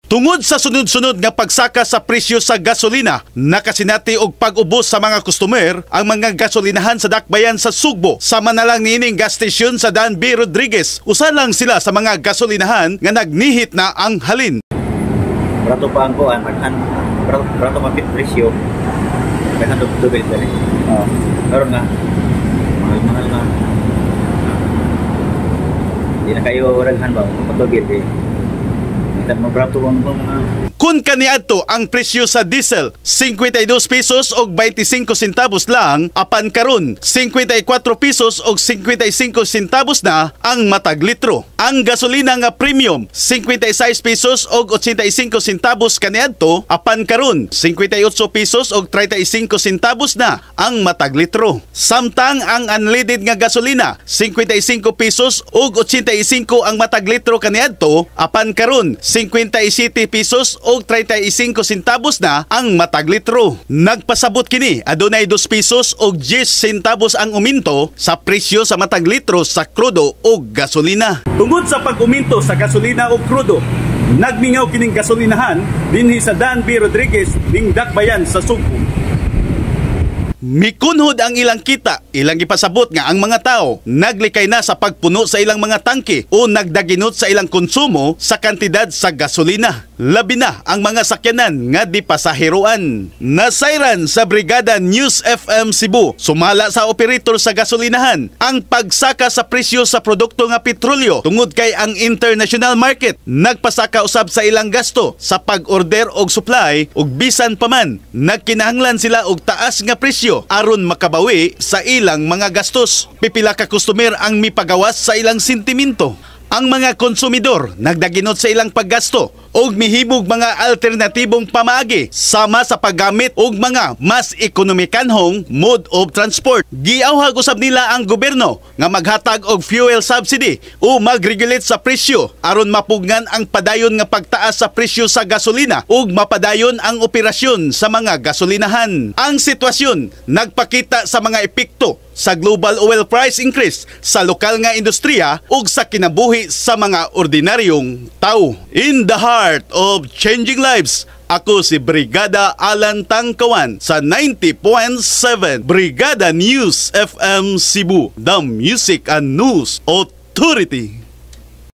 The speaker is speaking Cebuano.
Tungod sa sunod-sunod nga pagsaka sa presyo sa gasolina, nakasinati og pag-ubos sa mga customer ang mga gasolinahan sa dakbayan sa Sugbo. Sama na lang niining gas station sa Dan B. Rodriguez. Usa lang sila sa mga gasolinahan nga nagnihit na ang halin. Barato pa ang kuan, daghan barato, barato pa ang presyo. Daghan tubig dali. Oh. Karon nga mahal mahal na. Di na kayo daghan ba patubig eh. Kita mo barato ang mga. Kung kaniadto ang presyo sa diesel 52 pesos og 25 centavos lang, apan karon 54 pesos og 55 centavos na ang matag litro. Ang gasolina nga premium 56 pesos og 85 centavos kaniadto, apan karon 58 pesos og 35 centavos na ang matag litro. Samtang ang unleaded nga gasolina 55 pesos og 85 ang matag litro kaniadto, apan karon 57 pesos og 35 centavos na ang matag litro. Nagpasabot kini adunay 2 pesos og 10 centavos ang uminto sa presyo sa matag litro sa krudo og gasolina. Tungod sa pag-uminto sa gasolina og krudo, nagmingaw kining gasolinahan dinhi sa Dan B. Rodriguez ning Dakbayan sa Sugbo. Mikunhod ang ilang kita, ilang ipasabot nga ang mga tao naglikay na sa pagpuno sa ilang mga tangke o nagdaginot sa ilang konsumo sa kantidad sa gasolina. Labi na ang mga sakyanan nga di pasaheroan. Nasayran sa Brigada News FM Cebu, sumala sa operator sa gasolinahan ang pagsaka sa presyo sa produkto nga petrolyo tungod kay ang international market nagpasaka usab sa ilang gasto sa pag-order og supply, ug bisan pa man nagkinahanglan sila og taas nga presyo aron makabawi sa ilang mga gastos. Pipila ka customer ang mipagawas sa ilang sentimento. Ang mga konsumidor nagdaginot sa ilang paggasto og mihibog mga alternatibong pamaagi sama sa paggamit og mga mas ekonomikanhong mode of transport. Giawhag usab nila ang gobyerno nga maghatag og fuel subsidy o mag-regulate sa presyo aron mapugngan ang padayon nga pagtaas sa presyo sa gasolina ug mapadayon ang operasyon sa mga gasolinahan. Ang sitwasyon nagpakita sa mga epekto sa global oil price increase sa lokal nga industriya ug sa kinabuhi sa mga ordinaryong tao. In the heart of changing lives, ako si Brigada Alan Tangkawan sa 90.7 Brigada News FM Cebu, the Music and News Authority.